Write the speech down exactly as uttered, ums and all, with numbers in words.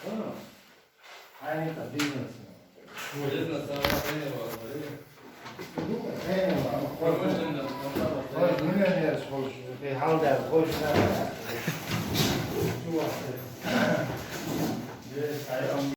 Bueno, ahí está, business. Business, ah, sí, bueno, sí. Promotion, no, no, no. Hoş, millionaires, hoş. They hold that, hoş, that. Yes, I am.